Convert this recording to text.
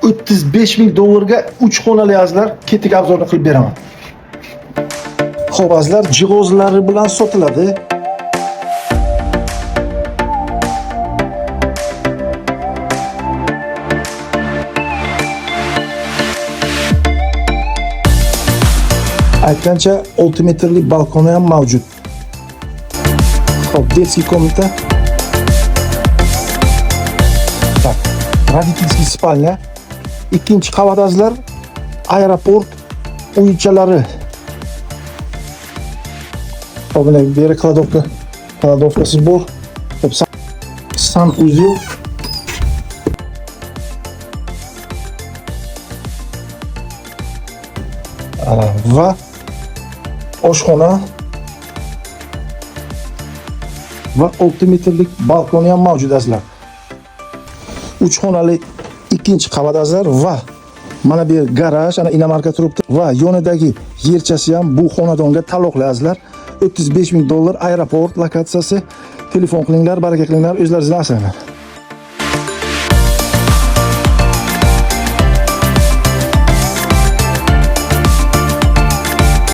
35 ming dollarga 3 xonali, azizlar, ketdik, обзор ni qilib beraman. Xo'p, azizlar, jihozlari bilan sotiladi. Aytgancha, 6 metrlik balkoni ham mavjud. Xo'p, детский комната. Так, родительский спальня. Ikkinchi qavat, azizlar, aeroport o'yinchalari. Xo'p, mana bu yeri кладовка, кладовка si bor. Xo'p, санузел. Va oshxona va 6 metrlik balkoni ham mavjud, azizlar. 3 xonali ikkinchi qavat, azizlar, va mana bu yer garaj, ana иномарка turibdi va yonidagi yerchasi ham bu xonadonga taalluqli, azizlar. 35 ming dollar, aeroport lokatsiyasi. Telefon qilinglar, baraka qilinglar, o'zlaringizni asranglar.